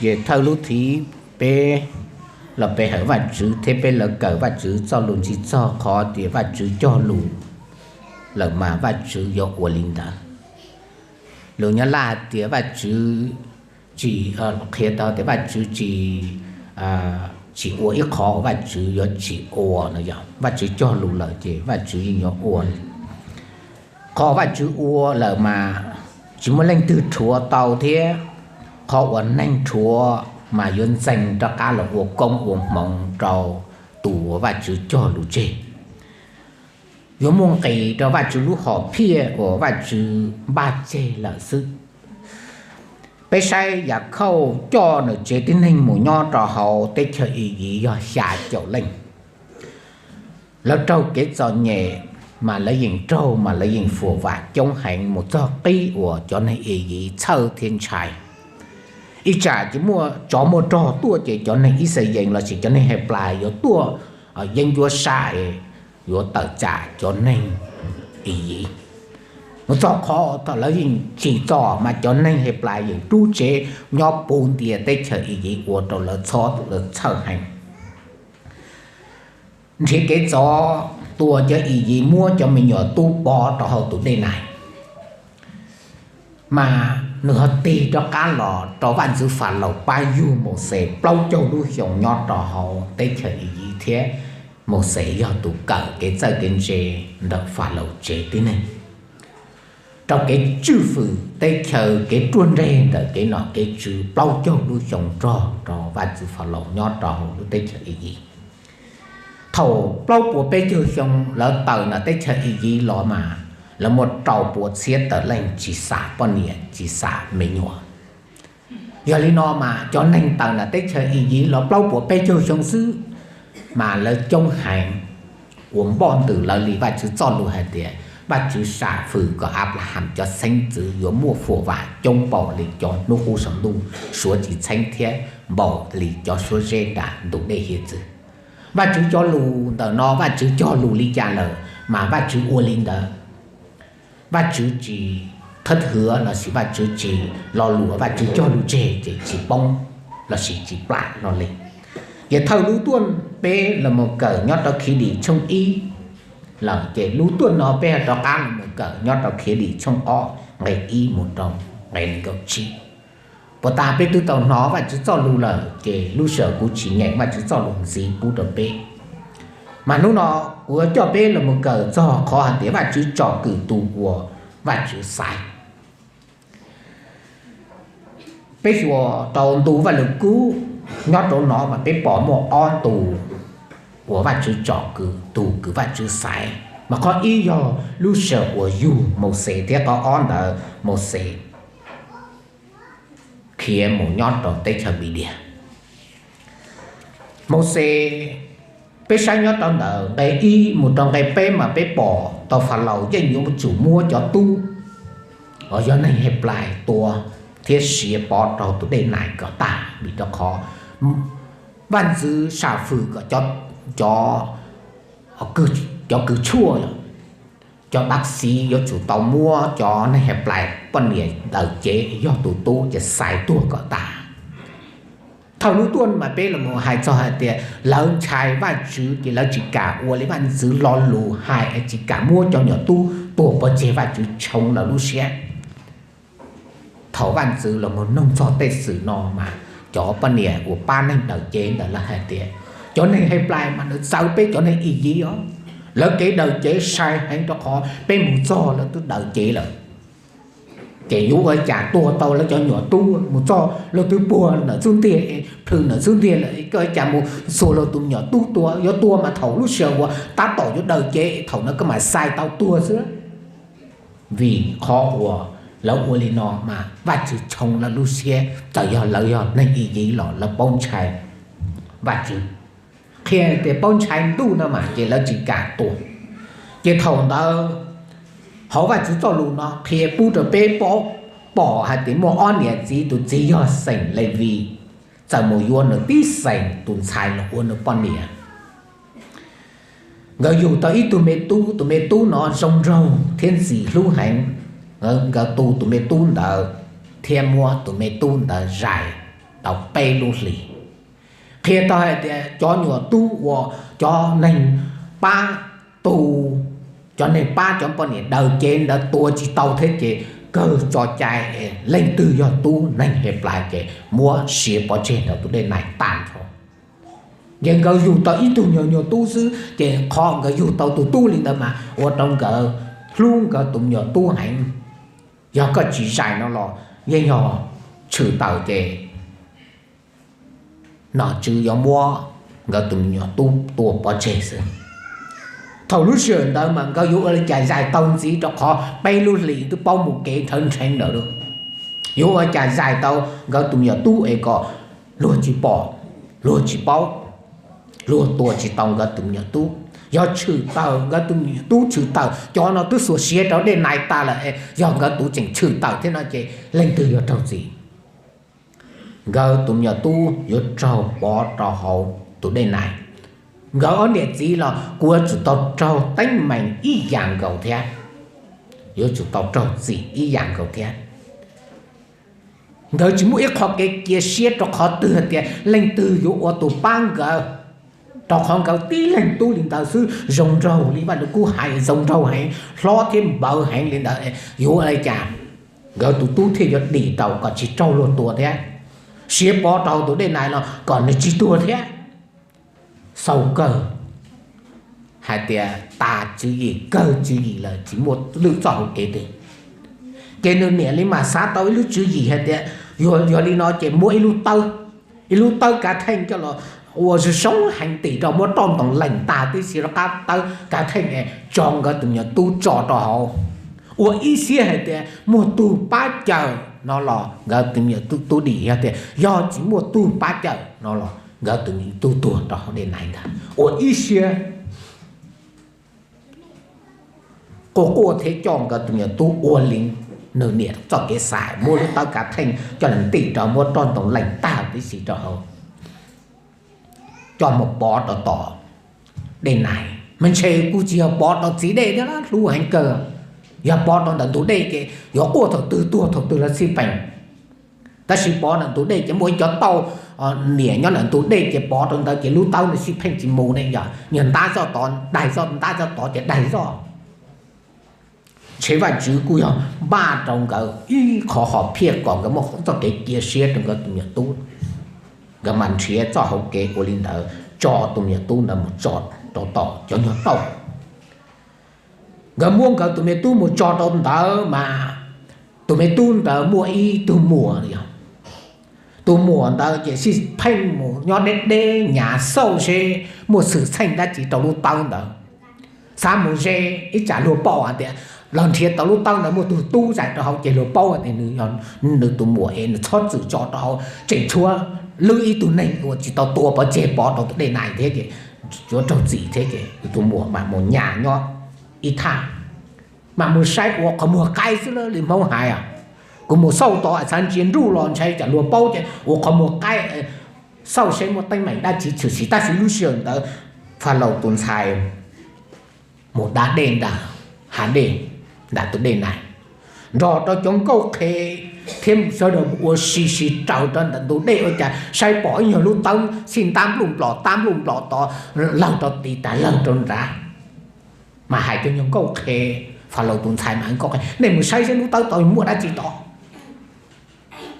Ces thawj lub thib peb los pe hawm Vajtswv thiab peb lawv kawm Vajtswv txoj lus ntsis txog qhov tias Vajtswv cog lus lawm mas Vajtswv yuav ua li ntawd. Lus Nyab Laj hais tias Vajtswv tsis, qhia tau tias Vajtswv tsis, tsis ua ib qhov uas Vajtswv yuav tsis ua no yog Vajtswv cog lus lawm ces Vajtswv yeej yuav ua. Qhov Vajtswv ua lawm mas tsis muaj leej twg rhuav tau thiab qhov uas neeg rhuav mas yuav ntxeev rov qab los ua koob ua hmoov rau tus uas Vajtswv cog lus tseg. Yuav muaj nqis rau Vajtswv lub hom phiaj uas Vajtswv npaj tseg lawm xwb. Peb saib Yakhauj coj nws tsev tib neeg mus nyob rau hauv teb chaws Iziv yog xya caum leej. Lawv raug kev txom nyem, mas lawv yeej raug mas lawv yeej fuam vam coob heev mus txog qib uas cov neeg Iziv txhawj thiab ntshai. Ib tsam ces muaj tsov muaj rog tuaj ces cov neeg Yixalayees lossis cov neeg Henplais yuav tuaj yeeb ncuab sab es yuav tawm tsam cov neeg Iziv. Mus txog qhov thaum lawv yeej tsim txom mas cov neeg Henplais yeej rub tsev nyob puv ntias teb chaws Iziv ua rau lawv txhob lawv txhawj heev. Nrhiav kev txov, tua cov Iziv, muab cov me nyuam tub pov rau hauv tus dej Nais. Mas nws ho tig rov qab los rau vaj ntxwv Falaus pab yug Mauxes plaub caug lub xyoo nyob rau hauv teb chaws Iziv thiab Mauxes yog tus kawm kev txawj kev ntse ntawm Falaus tsev tib neeg rau kev tswj fwm teb chaws, kev ruaj nreg ntawm kev nom kev tswv plaub caug lub xyoo nrog rau vaj ntxwv Falaus nyob rau hauv lub teb chaws Iziv. Thaum plaub puas peb caug xyoo lawv tawm ntawm teb chaws Iziv los mas lawv muaj rau pua txhiab tawm leej tsis xam poj niam tsis xam me nyuam. Yog li no mas cov neeg tawm ntawm teb chaws Iziv los plaub puas peb caug xyoo xwb mas lawv coob heev, uas npoj ntws lawv li Vajtswv txoj lus hais tias Vajtswv sam fwm kom Anplaham cov xeeb ntxwv yuav muaj fuam vam coob npaum li cov hnub qub saum ntuj suav tsis txheeb thiab npaum li cov suab zeb nram ntug dej hiav txwv. Vajtswv cov lus ntawm no Vajtswv cog lus li cas lawm mas Vajtswv ua li ntawd. Vajtswv tsis thawb hwv lossis Vajtswv tsis, lo lus Vajtswv cog lus tseg ces tsis poob lossis tsis plam lo li. Ces thawj lub tuaj peb los mus kawm nyob rau Khiav Dim tshooj ib lawm ces lub tuaj no peb rov qab los mus kawm nyob rau Khiav Dim tshooj ob nqe ib mus rau nqe nees nkaum tsib. Puas tas peb twb tau hnov Vajtswv txoj lus lawm ces lub sij hawm kuv tsis nyeem Vajtswv txoj lus ntxiv pub rau peb. Mas hnub no kuv yuav coj peb los mus kawm txog qhov hais tias Vajtswv tsom kwm tus uas Vajtswv xaiv. Peb xyuas rau ntu Vaj Lug Kub nyob rau no mas peb pom muaj ob ntu uas Vajtswv tsom kwm tus kws Vajtswv xaiv, mas qhov ib yog lub sij hawm uas yug Mauxes thiab qhov ob ntawd Mauxes khiav mus nyob rau teb chaws Midias. Mauxes, peb saib nyob rau ntawm nqe ib mus rau nqe peb mas peb pom tau Falaus yeej yuav tsum muab cov tub uas yog neeg Henplais tua thiab siav pov rau tus dej Nais kom tag, vim rau qhov vaj ntxwv sam fwm kom cov, cov kws tshuaj, cov bác sĩ yuav tsum tau muab cov neeg Henplais poj niam ntawm cev yog tus tub ces xais tuag kom tag. Thaum lub tuaj mas peb los hais txog hais tias lawv ntshai Vajtswv ces lawv tsis kam ua li vaj ntxwv lo lus hais, tsis kam muab cov nyuam tub tua pov tseg, Vajtswv tshee lawv lub siab. Thaum vaj ntxwv los mus noog txog tej xwm no mas cov poj niam uas pab neeg daws cev ntawd lawv hais tias cov neeg Henplais mas nws txawv peb cov neeg Iziv os. Lawv kev daws cev sai heev rau qhov peb mus txog lawv twb daws cev lawm. Ces yuav ua cas tuag tau lawv cov nyuam tub? Mus txog lawv twb puag ntawm xub ntiag, plhws ntawm xub ntiag lawm, koj ua cas mus xuas lawv tus nyuam tub tua? Yuav tua mas thaum lub sij hawm uas tab tom yuav daws cev, thaum ntawd koj mam xais tau tuag xwb. Vim qhov uas lawv ua li no mas Vajtswv tshee lawv lub siab, txawm yog lawv yog neeg Iziv los lawv paub ntshai Vajtswv. Qhia tias paub ntshai ntuj no mas ces lawv tsis kam tua. Ces thaum ntawd Hauv Vajtswv txoj lus no qhia pub rau peb paub, pom hais tias muaj ob niam txiv, tus txiv yog xeem Levis, txawm mus yuav nws tib xeem tus ntxhais los ua nws poj niam. Nkawd yug tau ib tug me tub, tus me tub no zoo nraug thiab ntxim hlub heev. Nkawd tu tus me tub ntawd thiab muab tus me tub ntawd zais tau peb lub hlis. Qhia tau hais tias cov nyuam tub uas cov neeg pab tu, cov neeg pab cov poj niam daws cev ntawd tua tsis tau thiab ces kawg tso cai, leej twg yog tub neeg Henplais ces muab siav pov tseg ntawm tus dej nais tag nrho. Ces nkawd yug tau ib tug nyuag nyuag tub xwb ces qhov nkawd yug tau tus tub li ntawd mas ua rau nkawd hlub nkawd tus me nyuam tub heev. Yog koj tsis zais no los yeej yog tshwm tawm ces nom tswv yuav muab nkawd tus me nyuam tub tua pov tseg xwb. Thaum lub sij hawm ntawd mas nkawd yuav ua li cas zais tau ntxiv rau qhov peb lub hlis twb paub mus kev nrhawv nrheev lawm lauj. Yuav ua cas zais tau nkawd tus me nyuam tub es kom luag tsis pom, luag tsis paub, luag tua tsis tau nkawd tus me nyuam tub. Yog tshwm tawm, nkawd tus me nyuam tub tshwm tawm, cov no twb xuas siav rau dej nais tas lawm es yog nkawd tus tseem tshwm tawm thiab no ces leej twg yuav raug txim? Nkawd tus me nyuam tub yuav raug pov rau hauv tus dej nais. Nkawd ob niam txiv los kuj yuav tsum tau raug teeb meem ib yam nkaus thiab, yuav tsum tau raug txim ib yam nkaus thiab. Nkawd tsis muaj ib qho kev cia siab rau qhov twg hais tias leej twg yuav ua tus pab nkawd, rau qhov nkawd tib leeg tub li ntawd xwb, zoo nraug li Vaj Lus Kub hais, zoo nraug heev, hlob thiab npawv heev li ntawd, yuav ua li cas nkawd tus tub thiaj yuav dim tau kom tsis raug luag tua thiab, siav pov rau hauv tus dej nais los kom nws tsis tuag thiab? Xaus kawg, hais tias tas tswv yim, kawg tswv yim lawm, tsis muaj lwm txoj hauv kev twg. Ces nws niam li mas xav tau ib lub tswv yim hais tias yog, yog li no ces muab ib lub tawb, ib lub tawb kav theej coj los ua zoo heev, tim rau muab roj ntoos lees tag tib si rov qab tawb kav theej es tso nkawd tus me nyuam tub tso rau hauv, ua ib siab hais tias muaj tug pab cawm no los nkawd tus me nyuam tub dim, yog tias yog tsis muaj tug pab cawm no los nkawd tus me nyuam tub tuag rau hauv dej nais ntag. Ua ib siab quaj quaj thiab coj nkawd tus me nyuam tub ua li nws niam txoj kev xav, muab lub tawb kav theej coj los ntim rau, muab roj ntoos lees tag tib si rau hauv, coj mus pov rau tom dej nais. Mas ntshe kuj tsis yog pov rau txiv dej thiab, hlub heev kawg. Yog pov rau ntawm ntug dej ces yuav quaj thaum twg tuag thaum twg los xij peem. Tab sis pov ntawm ntug dej ces muaj ib cov tauj niam nyob ntawm ntug dej ces pov rau ntawd ces lub tawb nws xij pheej tsis mus ne, yog nyuag ntab zoj tod daig zoj, ntab zoj tod ces daig zoj. Ntshe Vajtswv kuj yog npaj rau nkawd ib qho hom phiaj kom nkawd muaj txoj kev cia siab rau nkawd tus me nyuam tub. Nkawd mas nrhiav txoj hauv kev ua li ntawd, tso tus me nyuam tub ntawd mus tso rau tom cov nyuag tauj. Nkawd muab nkawd tus me tub mus tso rau ntawd mas tus me tub ntawd muaj ib tug muam, yog tus muam ntawd ces xij pheej mus nyob deb deb nyav xauj seb muaj xwm txheej dab tsi rau lub tawb ntawd. Xav mus ze, ib tsam luag paub hais tias los nrhiav tau lub tawb ntawd muaj tug tub zais rau hauv ces luag paub hais tias nws, nws tus muam es nws txhob txwm tso rau hauv, tseem tshuav lwb ib tug neeg uas tsis tau tua pov tseg pov rau tus dej nais thiab ces yuav raug txim thiab ces tus muam mam mus nyas nyob ib thaj, mam mus saib ua qhov muag qaib xwb li Hmoob hais. Kuv mus xauj tod xav ntsia nruj los ntshai tsam luag paub ces ua qhov muag qaib, xauj seb muaj teeb meem dab tsi tshwm sim. Tab sis lub sij hawm ntawd Falaus tus ntxhais mus da dej nram hav dej, nram tus dej nais, nrog rau cov nkauj qhe thiab sawv daws mus ua si si raws rau ntawm ntug dej ua cas saib pom ib nyuag lub tawb xij ntab npluj nplom tab npluj nplom tod, lawg rau tid tas lawg rau nrad. Mas hais cov nyuag nkauj qhe, Falaus tus ntxhais mas nkauj qhe, nej mus saib seb lub tawb tod muaj dab tsi tod.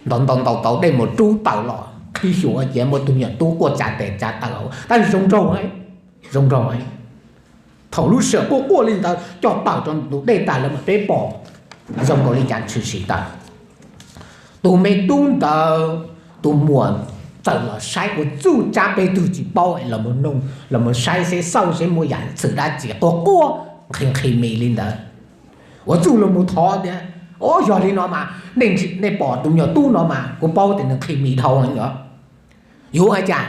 Ntaus ntaus ntaus tau dej mus rub tawm los qhib xyuas ua ciav muaj tus me nyuam tub quaj tsa tes tsa taw hauv, tab sis zoo nraug, zoo nraug. Thaum lub sij hawm quaj quaj li ntawd coj tawm rau ntug dej tas lawm mas peb pom zoo nkaus li cas tshwm sim tawm. Tus me tub ntawd, tus muam txawm los saib ua txuj tsab peb tug tsis paub los mus noog los mus saib seb xauj seb muaj yam xwm dab tsi quaj quaj nqhis nqhis mis li ntawd. Ua txuj los mus thov tias, o, yog li no mas nej pom tus me nyuam tub no mas kuv paub tias nws nqhis mis dhau heev os. Yuav ua cas?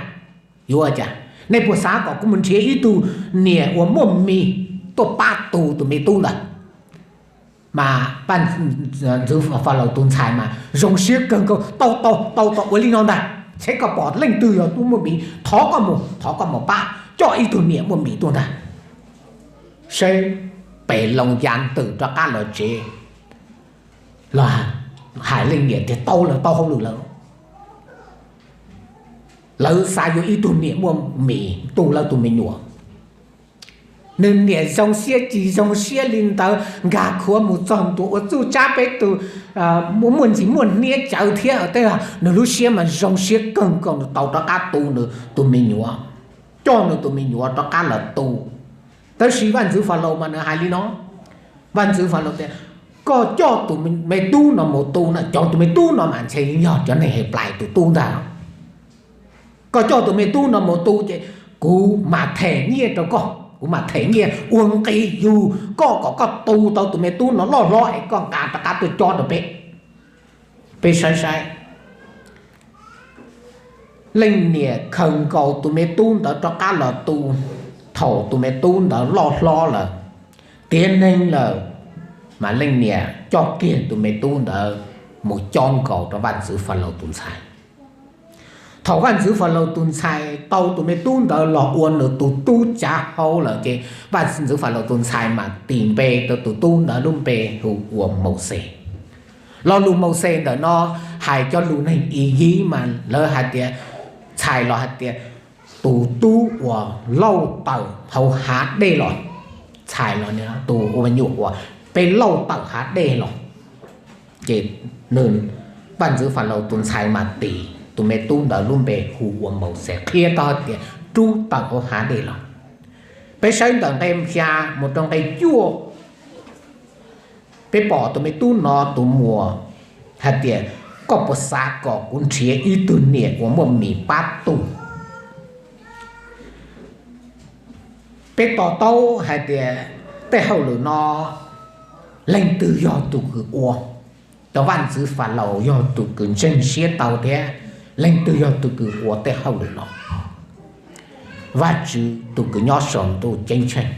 Yuav ua cas? Nej puas xav kom kuv mus nrhiav ib tug niam uas muaj mis tuaj pab tu tus me tub ntawd? Mas Vaj Ntxwv Falaus tus ntxhais mas zoo siab kawg nkaus, tau tau tau tau, ua li no ntag, seb koj pom leej twg yog tub muaj mis, thov koj mus, thov koj mus pab coj ib tug niam muaj mis tuaj ntag, seb pem loo ya ntws rov qab los tsev. Los hais leej niam tias tau lawm, tau hauj lwm lawm. Lawv xav yuav ib tug niam muaj mis tu lawv tus me nyuam. Nws niam zoo siab tsis zoo siab li ntawd, nkag khuav mus txog ntua ua txuj tsab peb tus muaj ntsis muaj hniav tsawv thiab, tej nws lub siab mas zoo siab kawg nkaus, nws tau rov qab tu nws tus me nyuam, coj nws tus me nyuam rov qab los tu. Tab sis Vaj Ntxwv Falaus mas nws hais li no, Vaj Ntxwv Falaus tias koj coj tus me tub no mus tu na, cov tus me tub no mas ntshe yog cov neeg Henplais tus tub ntag. Koj coj tus me tub no mus tu ces kuv mam them nyiaj rau koj, kuv mam them nyiaj ua nqi yug koj kom koj tu tau tus me tub no loj hlob es koj nqa rov qab tuaj cob rau peb. Peb saib saib, leej niam khaws nkaus tus me tub ntawd rov qab los tu. Thaum tus me tub ntawd loj hlob lawm, tiav neeg lawm, mas leej niam coj kiag tus me tub ntawd mus cob nkaus rau Vaj Ntxwv Falaus tus ntxhais. Thaum Vaj Ntxwv Falaus tus ntxhais tau tus me tub ntawd los ua nws tus tub cav hau lawm ces Vaj Ntxwv Falaus tus ntxhais mas tis npe rau tus tub ntawd lub npe hu ua Mauxes. Lo lus Mauxes ntawm no hais cov lus neeg Iziv mas lawv hais tias, txhais los hais tias tus tub uas lauj tawm hauv hav dej los, txhais los tus ua me nyuam uas peb lauj tawm hav dej los. Ces nws, Vaj Ntxwv Falaus tus ntxhais mas tis tus me tub ntawd lub npe hu ua Mauxes, qhia tau hais tias rub tawm hauv hav dej los. Peb saib ntawm nqe xya mus rau nqe cuaj, peb pom tus me tub no tus muam hais tias, koj puas xav kom kuv nrhiav ib tug niam uas muaj mis pab tu? Peb to taub hais tias tej hauj lwm no leej twg yog tus kws ua? Tus Vaj Ntxwv Falaus yog tus kws ntseeg siab tau thiab. Leej twg yog tus kws ua tej hauj lwm no? Vajtswv tus kws nyob saum ntuj ceeb tsheej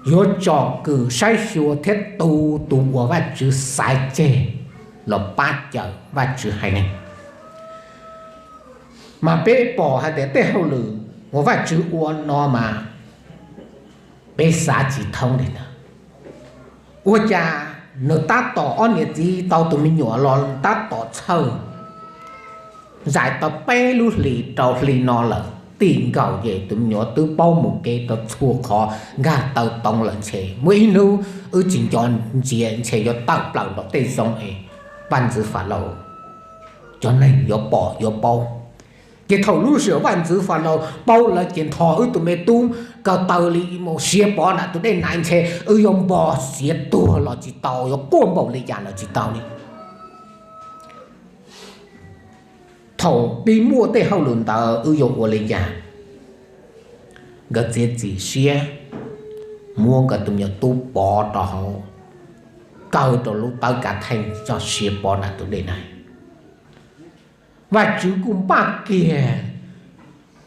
yuav tsom kwm saib xyuas thiab tu tus uas Vajtswv xaiv tseg los pab cawm Vajtswv haiv neeg. Mas peb pom hais tias tej hauj lwm uas Vajtswv ua no mas peb xav tsis thoob li ntawd. Ua cas nws tab tom, ob niam txiv tau tus me nyuam los tab tom txhawj, zais tau peb lub hlis rau hli no lawm, tij nkaus ces tus me nyuam twb paub mus kev rau txhua qhov, nkag taw toov lawm, ntshe muaj ib hnub wb tsis nco ntsia ntshe yuav tawm plaws nrog tej zoo es Vaj Ntxwv Falaus cov neeg yuav pom yuav paub. Ces thaum lub sij hawm Vaj Ntxwv Falaus paub lawm ces nthos wb tus me tub ko taw li mus siav pov nram tus dej na, ntshe wb yuav npo xiav tuag los tsis tau, yuav quaj npaum li cas los tsis tau li. Thaum pib muaj tej hauj lwm ntawd wb yuav ua li cas? Nkawd txiav txim siab muab nkawd tus me nyuam tub pov rau hauv, kaw rau lub tawb kav theej tso siav pov nram tus dej na. Vajtswv kuj npaj kiag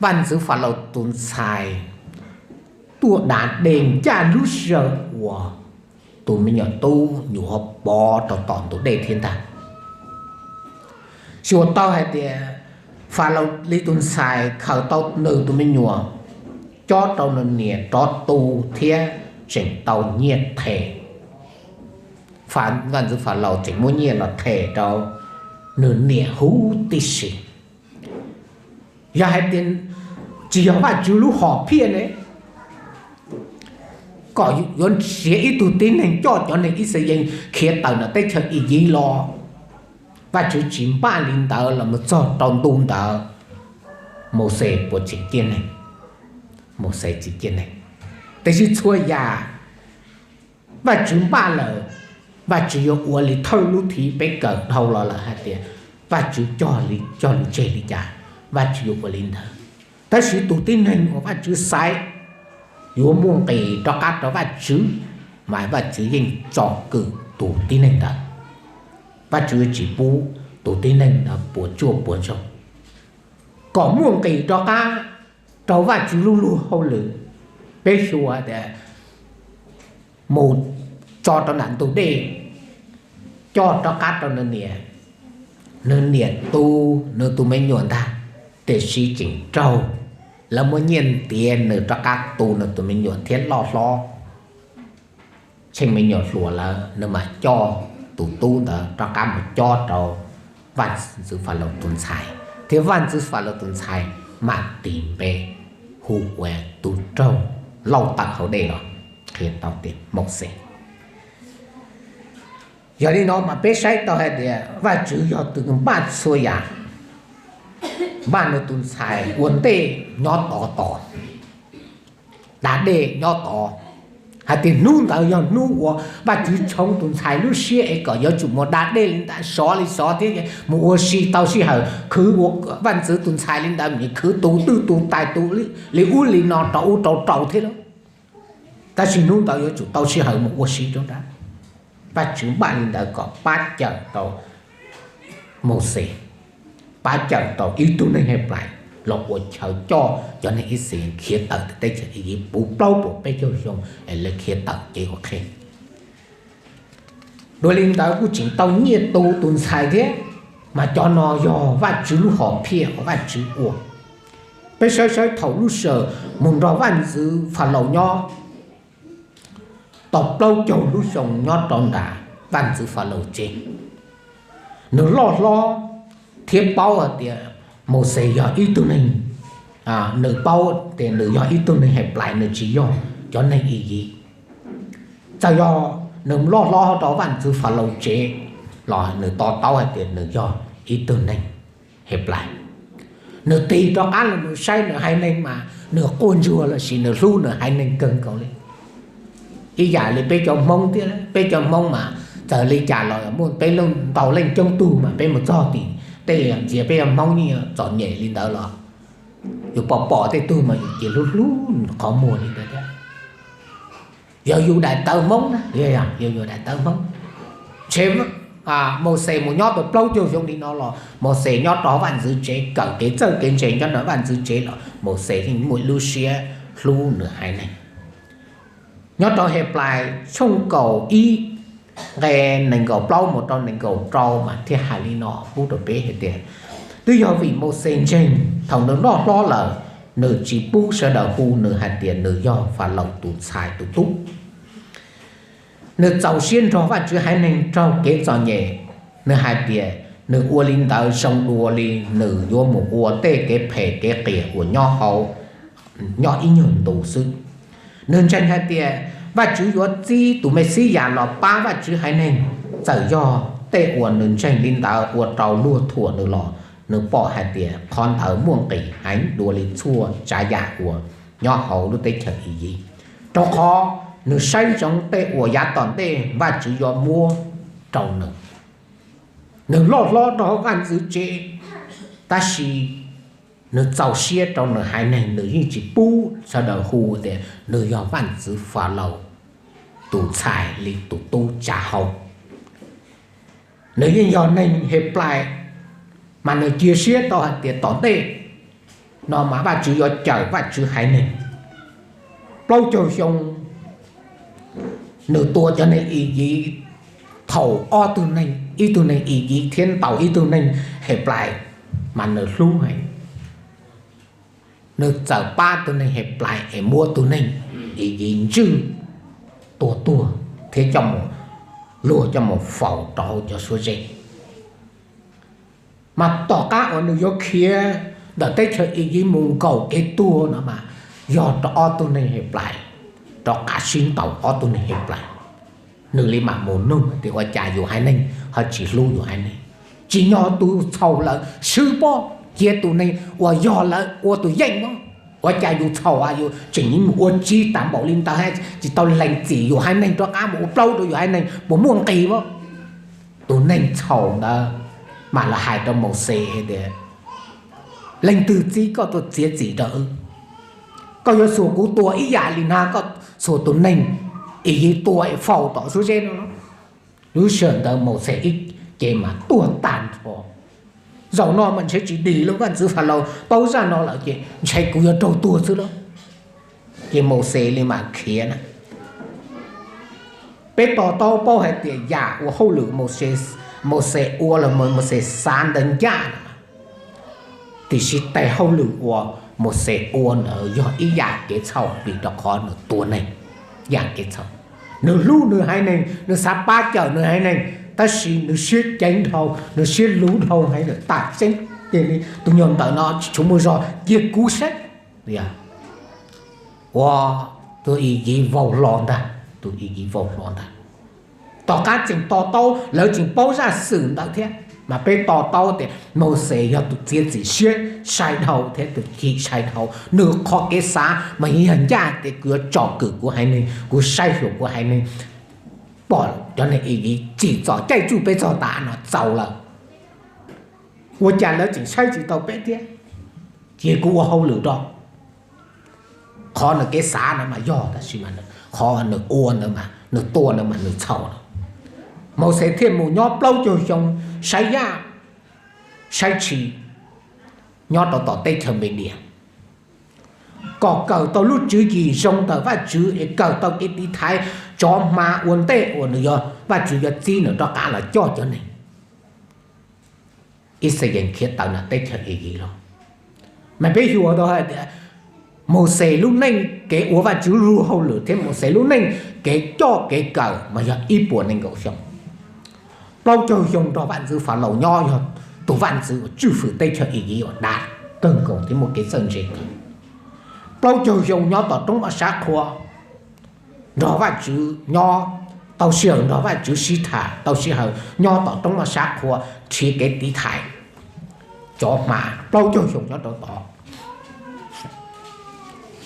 Vaj Ntxwv Falaus tus ntxhais tuaj da dej ncaj lub sij hawm uas tus me nyuam tub nyuam qhuav pov rau tom ntug dej thiab ntag. Xyuas tau hais tias Falaus li tus ntxhais khaws tau nws tus me nyuam cob rau nws niam rov tu thiab tseem tau nyiaj them. Vaj Ntxwv Falaus tseem muab nyiaj los them rau nws niam huv tib si. Yog hais tias tsis yog Vajtswv lub hom phiaj ne, kom yuav nrhiav ib tug tib neeg coj cov neeg Yixalayees khiav tawm nram teb chaws Iziv los, Vajtswv tsis npaj li ntawd los mus txog rau ntu ntawd, Mauxes puas tseem ciaj neeg? Mauxes tsis ciaj neeg. Tiam sis txhua yam Vajtswv npaj lawm, Vajtswv yuav ua li thawj lub thiv peb kawm dhau los lawm hais tias Vajtswv cog li, cog lus tseg li cas, Vajtswv yuav ua li ntawd. Tab sis tus tib neeg uas Vajtswv xaiv yuav muaj nqis rov qab rau Vajtswv, mas Vajtswv yeej tsom kwm tus tib neeg ntawd. Vajtswv yuav tsis pub tus tib neeg ntawd puas tsuaj puas ntsoog. Kom muaj nqis rov qab rau Vajtswv lub luag hauj lwm, peb xyuas tias mus tso rau nram ntug dej, coj rov qab rau nws niam. Nws niam tu nws tus me nyuam ntag, tiam sis tseem raug lawv muab nyiaj ntiav nws rov qab tu nws tus me nyuam thiab loj hlob tsheej me nyuam hluas lawm, nws mam coj tus tub ntawd rov qab mus cob rau vaj ntxwv Falaus tus ntxhais, thiab vaj ntxwv Falaus tus ntxhais mam tis npe hu ua tus raug lauj tawm hauv dej los qhia tau tias Mauxes. Yog li no mas peb saib tau hais tias Vajtswv yog tus npaj txhua yam, npaj nws tus ntxhais ua ntej nyob tod tos, da dej nyob tod, hais tias hnub ntawd yog hnub uas Vajtswv tshoov tus ntxhais lub siab es kom yuav tsum mus da dej li ntawd, sov li sov thiab mus ua si tau sij hawm khwv ua vaj ntxwv tus ntxhais li ntawd, khwv tus twj tus tais tus li ub li no rau ub rau rau thiab lauj. Tab sis hnub ntawd yuav tsum tau sij hawm mus ua si rau nrad. Vajtswv npaj li ntawd kom pab cawm tau Mauxes, pab cawm tau ib tug neeg Henplais los ua chaw coj cov neeg Ixayees khiav tawm teb chaws Iziv puv plaub puas peb caug xyoo es lawv khiav tawm cev ua qhev. Dua li ntawd kuj tseem tau nyiaj tu tus ntxhais thiab, mas cov no yog Vajtswv lub hom phiaj uas Vajtswv ua. Peb saib saib thaum lub sij hawm mus nrog vaj ntxwv Falaus nyob tau plaub caug lub xyoo nyob rau nram vaj ntxwv Falaus tsev, nws loj hlob thiab paub hais tias Mauxes yog ib tug neeg, nws paub tias nws yog ib tug neeg Henplais, nws tsis yog cov neeg Iziv. Txawm yog nws loj hlob rau vaj ntxwv Falaus tsev los nws to taub hais tias nws yog ib tug neeg Henplais. Nws tig rov qab los nws saib nws haiv neeg mas nws quaj ntsuag lossis nws hlub nws haiv neeg kawg nkaus li. Ib yam li peb cov Hmoob thiab, peb cov Hmoob mas txawm li cas los muaj peb leej ntau leej coob tug mas peb mus txog tim tej ntxias peb cov Hmoob yeej txom nyem li ntawd los yus pom pom tej tug mas yus cia hlub hlub qhov muag li ntawd thiab. Yog yus daim tawv Hmoob na, yog yus daim tawv Hmoob, ntshe Mauxes mus nyob tau plaub caug xyoo li no los Mauxes nyob rau vaj ntxwv tsev kawm kev txawj kev ntse nyob rau vaj ntxwv tsev los Mauxes yeej muaj lub siab hlub nws haiv neeg. Nyob rau Henplais tshooj kaum ib nqe nees nkaum plaub mus rau nees nkaum rau mas thiaj hais li no pub rau peb hais tias, twb yog vim Mauxes ntseeg thaum nws loj hlob lawm, nws tsis pub sawv daws hu nws hais tias nws yog Falaus tus ntxhais tus tub. Nws txaus siab nrog Vajtswv haiv neeg raug kev txom nyem. Nws hais tias nws ua li ntawd zoo dua li nws yuav mus ua tej kev phem kev qias uas nyob hauv, nyob ib nyuag ntu xwb. Nws ntseeg hais tias Vajtswv yuav txib tus Mexiyas los pab Vajtswv haiv neeg. Txawm yog tej uas nws ntseeg li ntawd ua rau luag thuam nws los nws pom hais tias qhov ntawd muaj nqis heev dua li txhua tsav yam uas nyob hauv lub teb chaws Iziv, rau qhov nws saib ntsoov tej uas yav tom ntej Vajtswv yuav muab rau nws. Nws loj hlob rau hauv vaj ntxwv tsev, tab sis nws txaus siab rau nws haiv neeg, nws yeej tsis pub sawv daws hu tias nws yog vaj ntxwv Falaus tus ntxhais li tus tub tsa hau. Nws yeej yog neeg Henplais, mas nws cia siab tau hais tias tom ntej no mas Vajtswv yuav cawm Vajtswv haiv neeg. Plaub caug xyoo nws tua cov neeg Iziv, thaum ob tug neeg, ib tug neeg Iziv thiab ntaus ib tug neeg Henplais, mas nws hlub heev. Nws txawm pab tus neeg Henplais es muab tus neeg Iziv ntswj tua tuag thiab coj mus, luag coj mus faus rau hauv cov suab zeb. Mas tom qab uas nws yuav khiav ntawm teb chaws Iziv mus nkaum kev tuag no mas yog rau ob tug neeg Henplais rov qab sib ntaus, ob tug neeg Henplais. Nws li mam mus nug tias ua cas yus haiv neeg ho tsis hlub yus haiv neeg, tsim nyog tus txhaum lawm swb pob, cia tus neeg uas yog lawm ua tus yeej pob. Ua cas yus txhaum yus tseem mus ua tsis tas npaum li ntawd, tsis tau lees txim yus haiv neeg rov qab mus ua plaub rau yus haiv neeg, puas muaj nqis pob? Tus neeg txhaum ntawd mam los hais rau Mauxes hais tias, leej twg txib koj tuaj txiav txim rau wb? Koj yuav xuas kuv tua ib yam li na koj xuas tus neeg Iziv tua es faus tom suab zeb no los? Lub sij hawm ntawd Mauxes ib ce mas tuag tag nrho. Zaum no mas ntshe tsis dim lawm, vaj ntxwv Falaus paub zaj no lawm ces ntshe kuv yuav raug tuag xwb lauj. Ces Mauxes li mam khiav na. Peb to taub paub hais tias yam uas hauj lwm Mauxes ua los Mauxes xav ntawd ncaj, tiam sis tes hauj lwm uas Mauxes ua ntawd yog ib yam kev txhaum vim rau qhov nws tua neeg, yam kev txhaum. Nws hlub nws haiv neeg, nws xav pab cawm nws haiv neeg, tab sis nws siab ceev dhau, nws siab luv dhau heev, nws tas tseeb tiag li, tus nyuag ntawm no tsis tshua muaj zog, cia kuv saib. Ua, tus Iyiv vau hlo ntag, tus Iyiv vau hlo ntag. Tom qab tseem to taub, lawv tseem paub zaj xwm ntawd thiab, mas peb to taub tias Mauxes yog tus txiav txim siab sai dhau thiab tus chim sai dhau. Nws qhov kev xav mas yog ncaj tias kuv yuav tsom kwm kuv haiv neeg, kuv saib xyuas kuv haiv neeg, pom cov neeg Iyiv tsim txom caij tsuj peb txog tav no txaus lawm, ua cas lawv tseem saib tsis taus peb thiab, cia kuv ua hauj lwm rau. Qhov nws kev xav no mas yog, tab sis mas qhov nws ua ntawd, nws tua ntawd mas nws txhaum lawm. Mauxes thiaj mus nyob plaub caug xyoo saib yaj, saib tshis, nyob rau tom teb chaws Medias, kom kawm tau lub tswv yim zoo ntawm Vajtswv es kawm tau kev tiv thaiv tsov hma ua ntej uas nws yog, Vajtswv yuav txib nws rov qab los coj cov neeg Yixalayees khiav tawm ntawm teb chaws Iziv los. Mas peb xyuas tau hais tias Mauxes lub neej kev ua Vajtswv lub hauj lwm thiab Mauxes lub neej kev coj kev kawm mas yog ib puas nees nkaum xyoo. Plaub caug xyoo nrog vaj ntxwv Falaus nyob, yog tus vaj ntxwv uas tswj hwm teb chaws Iziv uas dav kawg nkaus thiab muaj kev txawj ntse kawg. Plaub caug xyoo nyob tom roob moj sab qhua nrog Vajtswv nyob, tau sij hawm nrog Vajtswv sib tham, tau sij hawm nyob tom roob moj sab qhua nrhiav kev tiv thaiv cov hma, plaub caug xyoo nyob rau tod.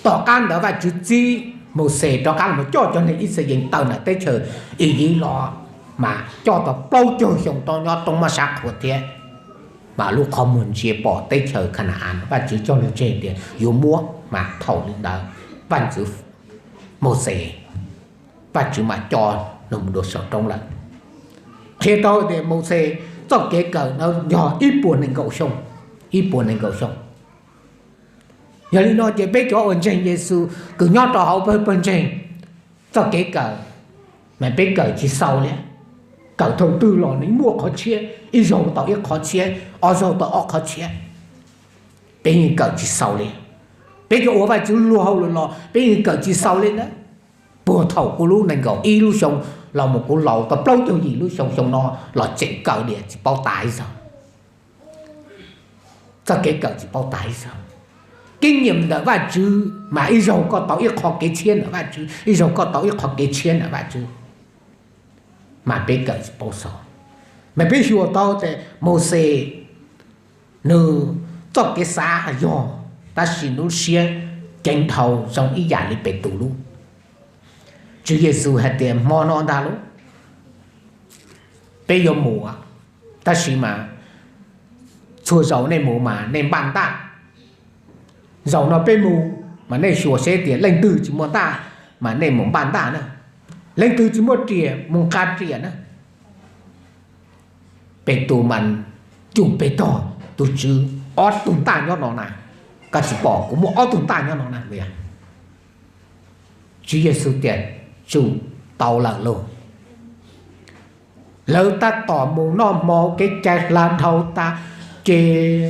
Tom qab ntawd Vajtswv txib Mauxes rov qab los coj cov neeg Yixalayees tawm ntawm teb chaws Iziv los, mas coj tau plaub caug xyoo rau nyob roob moj sab qhua thiab. Mas lub qhov muag ntsia pom teb chaws Khana-as, Vajtswv cog lus tseg tias yuav muab, mas thaum li ntawd vaj ntxwv Mauxes, Vajtswv mas coj nws mus dua saum roob lawm. Qhia tau tias Mauxes txoj kev kawm no yog ib puas nees nkaum xyoo, ib puas nees nkaum xyoo. Yog li no ces peb cov uas ntseeg Yexus kws nyob rau hauv pawg ntseeg, txoj kev kawm, mas peb kawm tsis xaus li. Kawm thaum twg los nws muaj qhov tshiab, ib zaug tau ib qhov tshiab, ob zaug tau ob qhov tshiab. Peb yeej kawm tsis xaus li. Peb cov ua Vajtswv lub hauj lwm los peb yeej kawm tsis xaus li na. Puag thaum kuv lub nees nkaum ib lub xyoo los mus kuv laus tau plaub caug yim lub xyoo, xyoo no los tseem kawm diam tsis paub tas ib zaug. Txoj kev kawm tsis paub tas ib zaug. Kev nyiam ntawm Vajtswv mas ib zaug koj tau ib qho kev tshiab ntawm Vajtswv, ib zaug koj tau ib qho kev tshiab ntawm Vajtswv, mas peb kawm tsis paub xaus. Mas peb xyuas tau tias Mauxes nws txoj kev xav yog, tab sis nws lub siab ceev dhau zoo ib yam li Petus lub. Tswv Yexus hais tias hmo no ntag lauj, peb yuav mus, tab sis mas txhua zaus nej mus mas nej npaj ntaj. Zaum no peb mus mas nej xyuas seb tias leej twg tsis muaj ntaj mas nej mus npaj ntaj na. Leej twg tsis muaj riam mus nqa riam na. Petus mas cum pes tog, tus Tswv, ob tug ntaj nyob no na, koj tsis pom kuv muaj ob tug ntaj nyob no na. Tswv Yexus tias tsum tau lawm lauj. Lawv tab tom mus noj hmo kev cai hla dhau tas, ces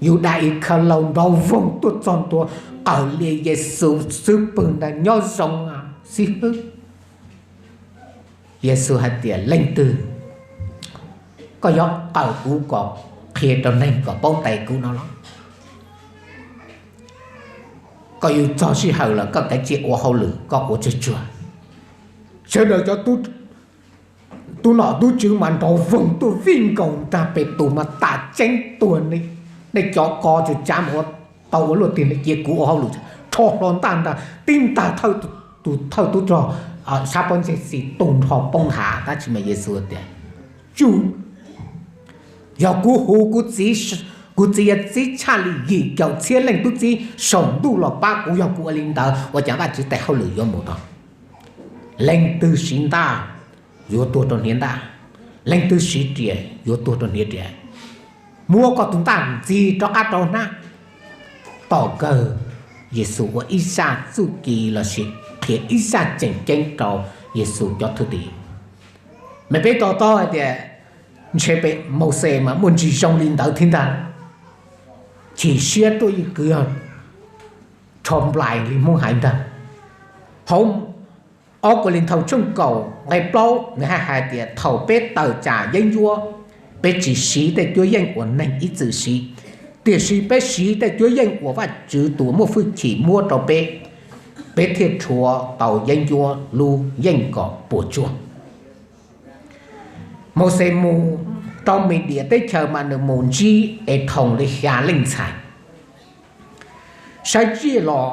Yudas Ikhalaus nrov voog tuaj txog ntua, qawm lias Yexus xub pwg ntag, nyob zoo xib hwb. Yexus hais tias leej twg, koj yuav qawm kuv kom qhia rau neeg kom paub ntes kuv no los? Koj yuav txog sij hawm lawm koj kav tsij ua hauj lwm koj ua tsuag tsuag. Sawv daws cov tub nom tub tswv mas nrov voog tuaj vij nkaus ntag, Petus mas tas tseeb tuag, nej cov ko tsuas tsav mus ua tau ua luaj tiag li, cia kuv ua hauj lwm. Rho hlo ntaj ntag, tib ntag thawj tus thawj tub rog sab pob ntseg xis tu nrho poob hav. Tab sis mas Yexus tias tsum, yog kuv hu kuv txiv, kuv txiv yuav txib tshaj li yim caum txhiab leej tub txib saum ntuj los pab kuv, yog kuv ua li ntawd ua cas Vajtswv tes hauj lwm yuav mus tau? Leej twg siv ntaj yuav tuag rau hniav ntaj, leej twg siv riam yuav tuag rau hniav riam. Muab koj tus ntaj ntxig rov qab rau hnab. Tom kawg Yexus ua ib zaj txuj ci lossis qhia ib zaj tseem ceeb rau Yexus cov thwj tim. Mas peb to taub hais tias ntshe pem Mauxes mas muaj ntsis zoo li ntawd thiab ntag, chim siab tuaj ib kwv yog rho nplais li Hmoob hais ntag. Hauv ob Kauleethaus tshooj kaum nqe plaub nws hais tias thaum peb tawm tsam yeeb ncuab, peb tsis siv tej cuab yeej uas neeg ib txwm siv, tiam sis peb siv tej cuab yeej uas Vajtswv tus muaj hwj chim muab rau peb, peb thiaj rhuav tau yeeb ncuab lub yeej kom puas tsuaj. Mauxes mus rau Midias teb chaws mas nws mus ntsib Ethoos li xya leej ntxhais. Saib tsiaj los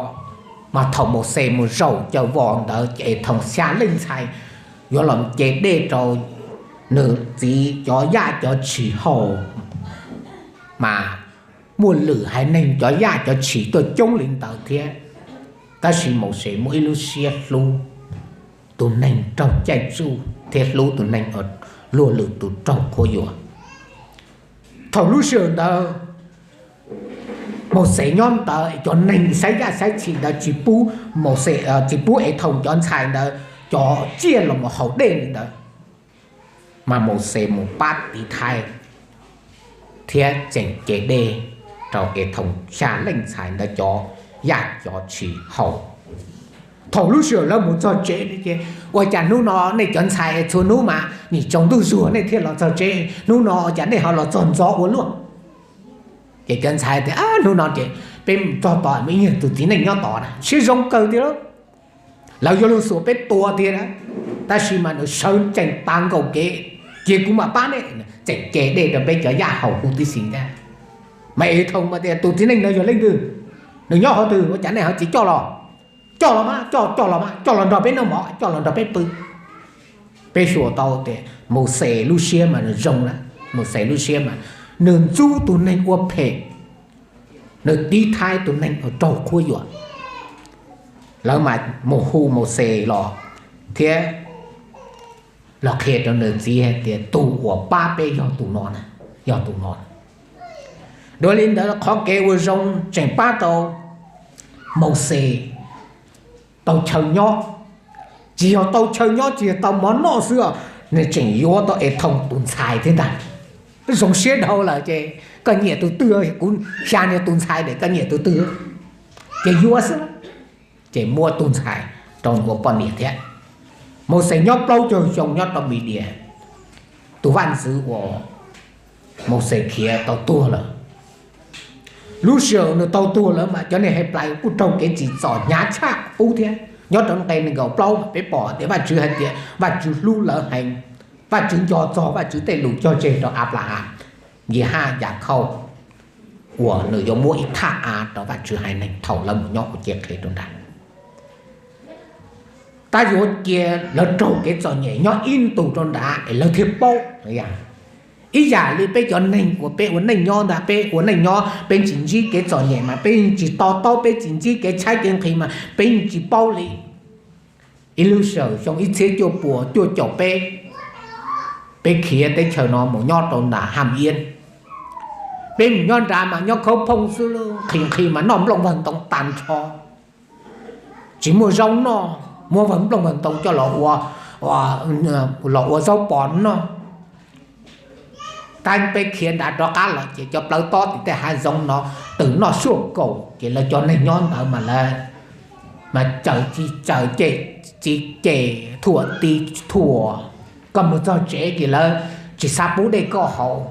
mas thaum Mauxes mus zaum caws vos ntawd ces Ethoos xya leej ntxhais yuav los ce dej rau nws txiv cov yaj cov tshis haus, mas muaj lwm haiv neeg cov yaj cov tshis tuaj coob li ntawd thiab. Tab sis Mauxes muaj ib lub siab hlub tus neeg raug caij tsuj thiab hlub tus neeg luag lwm tus raug qhuab yuam. Thaum lub sij hawm ntawd Mauxes nyob ntawd, cov neeg saib yaj saib tshis ntawd tsis pub Mauxes, tsis pub Ethoos cov ntxhais ntawd cov tsiaj los mus haus dej li ntawd, mas Mauxes mus pab tiv thaiv thiab tseem ce dej rau Ethoos xya leej ntxhais ntawd cov yaj cov tshis haus. Thaum lub sij hawm lawv mus txog tsev ces, ua cas hnub no nej cov ntxhais txhua hnub mas nim tsaus ntuj zuag nej thiaj los txog tsev, hnub no ua cas nej ho los txog ntxov ua luaj? Ces cov ntxhais tias, hnub no ces peb mus txog tod mas ib nyuag tus txiv neej nyob tod na siab zoo kawg tiag lauj, lawv yuav luag xuas peb tua tiag na, tab sis mas nws sawv tsees tas nkaus kev, cia kuv mam pab nej, tseem ce dej rau peb cov yaj haus huv tib si ntag. Mas Ethoos mas tias, tus txiv neej ntawd yog leej twg? Nws nyob qhov twg? Ua cas nej ho tsis coj los? Coj los mas, coj, coj los mas, coj los nrog peb noj mov, coj los nrog peb pw. Peb xyuas tau tias Mauxes lub siab mas nws zoo lawm, Mauxes lub siab mas nws ntxub tus neeg ua phem, nws tiv thaiv tus neeg uas raug qhuab yuam. Lawv mas mus hu Mauxes los thiab los qhia rau nws txiv hais tias tus uas pab peb yog tus no, yog tus no. Dua li ntawd qhov kev ua zoo tseem pab tau Mauxes tau chaw nyob, tsis yog tau chaw nyob, tsis yog tau mov noj xwb os, nws tseem yuav tau Ethoos tus ntxhais thiab ntag. Zoo siab dhau lawm ces koj nyiam tus twg, kuv xya niag tus ntxhais es koj nyiam tus twg, ces yuav xwb. Ces muab tus ntxhais rau nws ua poj niam thiab. Mauxes nyob plaub caug xyoo nyob rau Midias, tus vaj ntxwv uas Mauxes khiav tau tuag lawm. Lub sij hawm nws tau tuag lawm mas cov neeg Henplais kuj raug kev tsim txom hnyav tshaj qub thiab. Nyob rau nqe nees nkaum plaub mas peb pom tias Vajtswv hais tias Vajtswv hlub lawv heev, Vajtswv nco txog Vajtswv tej lus cog tseg rau Anplahas, Yehaj, Yakhauj, uas nws yuav muab ib thaj av rau Vajtswv haiv neeg thaum lawv mus nyob ua cev qhev rau nrad. Tab yuav cia lawv raug kev txom nyem nyob ib ntus rau nrad es lawv thiaj paub. Ib yam li peb cov neeg uas peb ua neej nyob ntag, peb ua neej nyob peb tsis ntsib kev txom nyem mas peb yeej tsis to taub, peb tsis ntsib kev tshaib kev nqhis mas peb yeej tsis paub li. Ib lub sij hawm xyoo ib txhiab cuaj puas cuaj caum peb, peb khiav teb chaws no mus nyob rau nram Ham Iab. Peb mus nyob nrad mas nyob khaub phooj xwb, nqhis nqhis mas noj nplooj vawg ntoo tag nrho, tsis muaj zaub noj, muab vawg nplooj vawg ntoo coj los ua, los ua zaub pos noj. Tab peb khiav nrad rov qab los ces cov plawv tob tim tej hav zoov no twm noj suaj kaum ces lawv cov neeg nyob ntawd mas lawv mas caws tsis caws ces tsis ces thuam tsis thuam, koj mus txog tsev ces lawv tsis xav pub dej koj haus.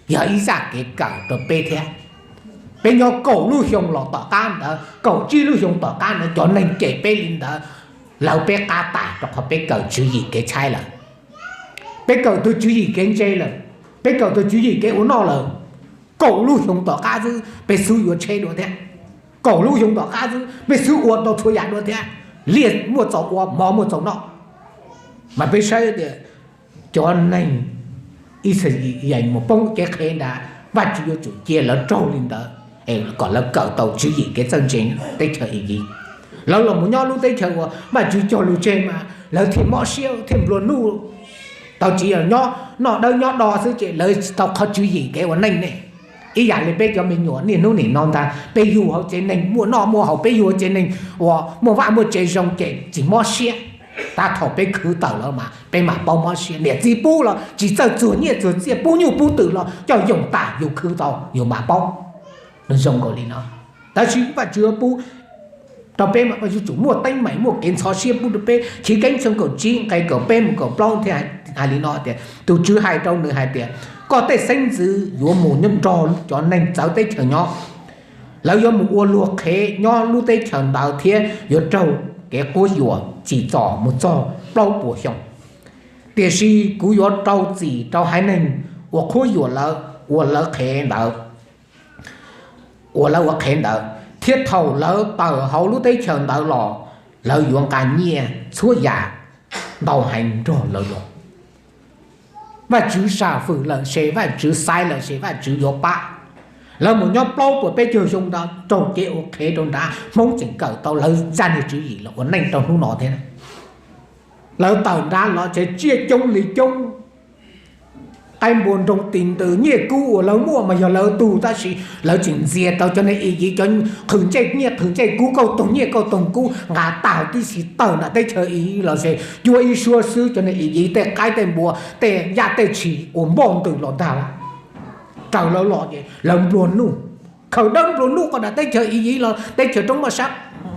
Yog ib zaj kev kawm rau peb thiab. Peb nyob kaum lub xyoo los tom qab ntawd, kaum tsib lub xyoo tom qab ntawd cov neeg cem peb li ntawd, lawv peb qab tas rau qhov peb kawm tswv yim kev tshaib lawm. Peb kawm tug tswv yim kev ntse lawm, peb kawm tug tswv yim kev ua noj lawm. Kaum lub xyoo tom qab xwb peb xub yuav tsheb dua thiab, kaum lub xyoo tom qab xwb peb xub ua tau txhua yam dua thiab, liaj muaj txaus ua, mov muaj txaus noj. Mas peb saib tias cov neeg Yixalayees mus poob kev qhev ntawd, Vajtswv yuav tsum cia lawv raug li ntawd es kom lawv kawm tau tswv yim kev txawj ntse teb chaws Iziv. Lawv los mus nyob lub teb chaws uas Vajtswv cog lus tseg mas lawv thiaj mob siab thiaj nplua nuj. Tau tsis yog nyob noj dawb nyob do xwb ces lawv tsis tau qhov tswv yim kev ua neej ne. Ib yam li peb cov me nyuam niaj hnub nim no ntag, peb yug hauv tsev neeg muaj noj muaj haus, peb yug hauv tsev neeg uas muaj vaj muaj tsev zoo ces tsis mob siab. Tab thaum peb khwv tawm lawm mas peb mam paub mob siab. Niam txiv pub los tsis txawj txuag nyiaj txuag txiaj, pub nyuj pub twm los coj yoog tas yus khwv tau yus mam paub. Nws zoo nkaus li no. Tab sis Vajtswv yuav pub rau peb mas yuav tsum muaj teeb meem, muaj kev ntxhov siab pub rau peb. Chiv Keeb tshooj kaum tsib nqe kaum peb mus kaum plaub thiaj hais li no tias, tus Tswv hais rau nws hais tias, koj tej xeeb ntxwv yuav mus nrog cov neeg txawv teb chaws nyob. Lawv yuav mus ua luag qhev nyob lub teb chaws ntawd thiab yuav raug kev quab yuam tsim txom mus txog plaub puas xyoo. Tiam sis kuv yuav rau txim rau haiv neeg uas quab yuam lawv, ua lawv qhev ntawd, ua lawv ua qhev ntawd, thiab thaum lawv tawm hauv lub teb chaws ntawd los, lawv yuav nqa nyiaj txhua yam ntau heev nrog lawv los. Vajtswv sam fwm lawm ces Vajtswv xaiv lawm ces Vajtswv yuav pab. Lawv mus nyob plaub puas peb caug xyoo ntawd raug kev ua qhev rau nrad, Hmoob tseem kawm tau lawv zaj niag tswv yim los ua neej rau hnub no thiab. Lawv tawm nrad los ces tsiaj coob li coob, qaib npua nroo tis ntws, nyiaj kub uas lawv muaj mas yog lawv tug, tab sis lawv tseem ntxias tau cov neeg Iziv cov qhwv ncej nyiaj qhwv ncej kub, kauj toog nyiaj kauj toog kub nqa tag tib si tawm nram teb chaws Iziv los ces cuab ib suab xwb cov neeg Iziv tej qaib tej npua tej yaj tej tshis ua npoj ntws los ntag lawm. Raws lawv los ces lawv nplua nuj, khaws dawb nplua nuj qhov nram teb chaws Iziv los teb chaws roob moj sab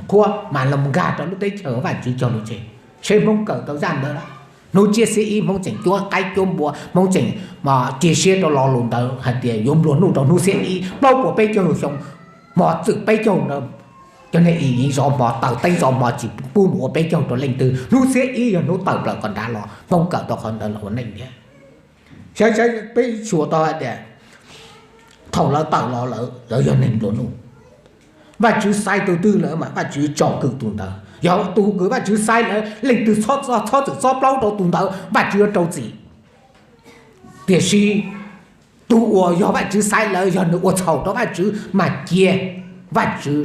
qhua mas los nkag rau lub teb chaws Vajtswv cog lus tseg. Seb Hmoob kawm tau zaj ntawd lawm. Hnub tsiab xiab ib Hmoob tseem cuab qaib cuab npua, Hmoob tseem cia siab rau lo lus ntawd hais tias yuav nplua nuj rau hnub xiab ib plaub puas peb caug xyoo, hmo txwm peb caug ntawd. Cov neeg Iziv zov hmo taws teeb zov hmo tsis pub mus ua peb caug rau leej twg, hnub xiab ib yog hnub tawm plaws kom nrad los, Hmoob kawm tau qhov ntawd los ua neej thiab. Saib saib peb xyuas tau hais tias thaum lawv tawm los lawv yog neeg nplua nuj. Vajtswv xaiv tus twg lawm mas Vajtswv tsom kwm tus ntawd. Yog tus kws Vajtswv xaiv lawm leej twg txhob txwm txob plaub rau tus ntawd Vajtswv yuav rau txim. Tiam sis tus uas yog Vajtswv xaiv lawm yog nws ua txhaum rau Vajtswv mas cia Vajtswv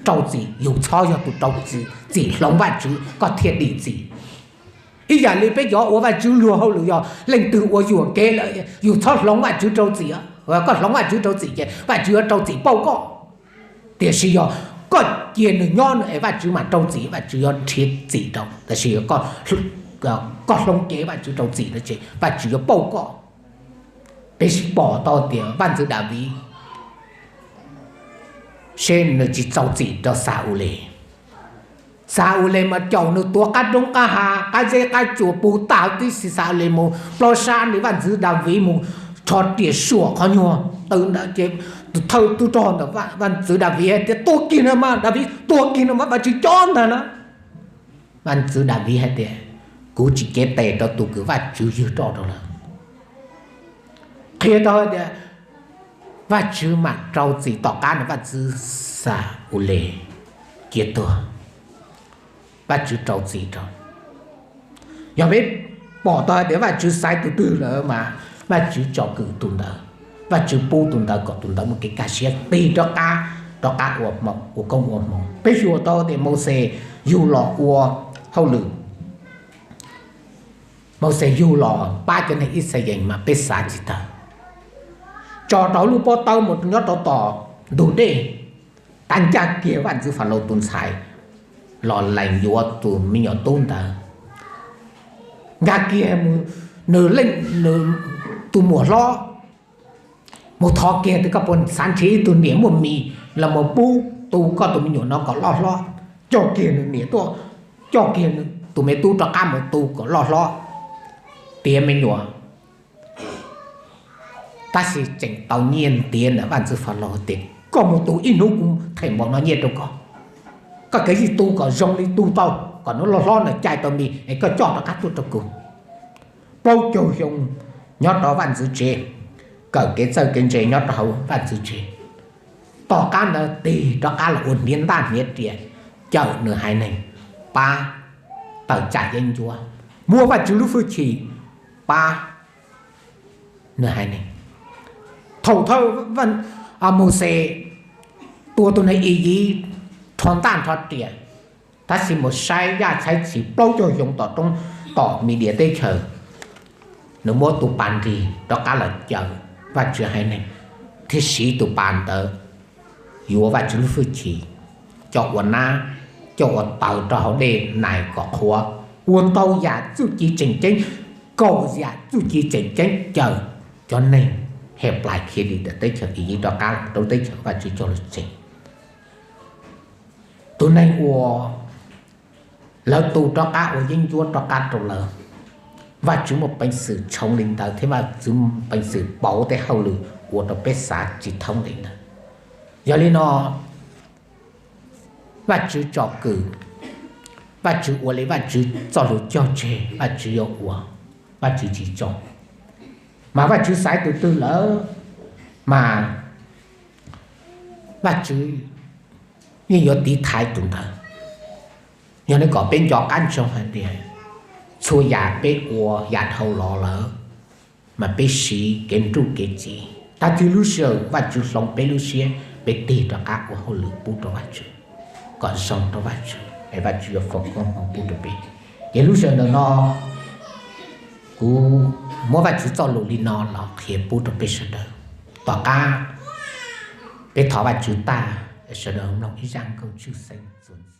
rau txim, yus txhob yog tus rau txim, txim hloov Vajtswv koj thiaj dim txim. Ib yam li peb cov ua Vajtswv luag hauj lwm yog leej twg ua yuam kev lawm yus txhob hloov Vajtswv rau txim. Koj hloov Vajtswv rau txim ces Vajtswv yuav rau txim pauj koj. Tiam sis yog koj cia nws nyob nws es Vajtswv mam rau txim, Vajtswv yuav nrhiav txim rau. Tab sis koj hloov kev Vajtswv rau txim no ces Vajtswv yuav pauj koj. Peb sib pom tau tias vaj ntxwv Daviv seb nws tsis rau txim rau Xa-ules. Xa-ules mas caum nws tuav qab roob qab hav qab zeb qab tsua puv tag tib si, Xa-ules mus plob sab nws vaj ntxwv Daviv mus rho riam suam qhov nyuag tw ntawd ces tus thawj tub rog ntawm vaj ntxwv Daviv hais tias tua kiag no mas, Daviv tua kiag no mas, Vajtswv cob ntag na. Vaj ntxwv Daviv hais tias kuv tsis cev tes rau tus kws Vajtswv ywg roj rau lawm. Qhia tau hais tias Vajtswv mam rau txim tom qab nws vaj ntxwv Xa-ules cia tuag, Vajtswv rau txim rau. Yog peb pom tau hais tias Vajtswv xaiv tus twg lawm mas Vajtswv tsom kwm tus ntawd, Vajtswv pub tus ntawd kom tus ntawd muaj kev kaj siab tig rov qab, rov qab ua koob ua hmoov. Peb xyuas tau tias Mauxes yug los ua hauj lwm, Mauxes yug los pab cov neeg Yixalayees mas peb xav tsis tag, tso rau lub pob tawb mus nyob rau tom ntug dej, tab ncaj kiag vaj ntxwv Falaus tus ntxhais los lees yuav tus me nyuam tub ntawd, nkag kiag mus, nws leej, nws tus muam hlob mus thov kiag tias koj puas xav nrhiav ib tug niam muaj mis los mus pub tu koj tus me nyuam no kom loj hlob. Coj kiag nws niam tuaj, coj kiag tus me tub rov qab mus tu kom loj hlob, tiav me nyuam. Tab sis tseem tau nyiaj ntiav ntawm vaj ntxwv Falaus tias koj mus tu ib hnub kuv them npaum no nyiaj rau koj. Koj kav tsij tu kom zoo li tu tau, kom nws loj hlob nws cai tau mis es koj coj rov qab tuaj rau kuv. Plaub caug xyoo nyob rau vaj ntxwv tsev, kawm kev txawj kev ntse nyob rau hauv vaj ntxwv tsev. Tom qab ntawd tig rov qab los ua hniav ntaj hniav riam cawm nws haiv neeg, pab tawm tsam yeeb ncuab, muab Vajtswv lub hwj chim pab nws haiv neeg. Thaum thawj Mauxes tua tus neeg Iziv rho ntaj rho riam, tab sis mus saib yaj tshaib txhis plaub caug xyoo tom roob, tom Midias teb chaws, nws muab tus pas nrig rov qab los cawm Vajtswv haiv neeg, thiab siv tus pas ntawd yuav Vajtswv lub hwj chim coj ua nab, coj ua taws rau hauv dej Nais kom qhuav, ua ntau yam txuj ci tseem ceeb, kaum yam txuj ci tseem ceeb caw cov neeg Henplais khiav dim ntawm teb chaws Iziv rov qab los rau teb chaws Vajtswv cog lus tseg. Tus neeg uas lawv tu rov qab ua yeeb ncuab rov qab rau lawv, Vajtswv muaj peev xwm tshoov li ntawd thiab Vajtswv muaj peev xwm pauv tej hauj lwm ua rau peb xav tsis thoob li ntawd. Yog li no, Vajtswv tsom kwm, Vajtswv ua li Vajtswv txoj lus cog tseg Vajtswv yuav ua, Vajtswv tsis tso. Mas Vajtswv xaiv tus twg lawm, mas Vajtswv yeej yuav tiv thaiv tus ntawd. Yog li kom peb nco qab ntsoov hais tias txhua yam peb ua yav dhau los lawm, mas peb siv kev nruj kev tsiv, tag kis lub sij hawm Vajtswv hloov peb lub siab, peb tig rov qab ua hauj lwm pub rau Vajtswv, kom zoo rau Vajtswv es Vajtswv yuav foom koob hmoov pub rau peb. Ces lub sij hawm ntawm no kuv muab Vajtswv txoj lus li no los qhia pub rau peb sawv daws. Tom qab peb thov Vajtswv tag, sawv daws mloog ib zaj nkauj tshwj xeeb txuas ntxiv.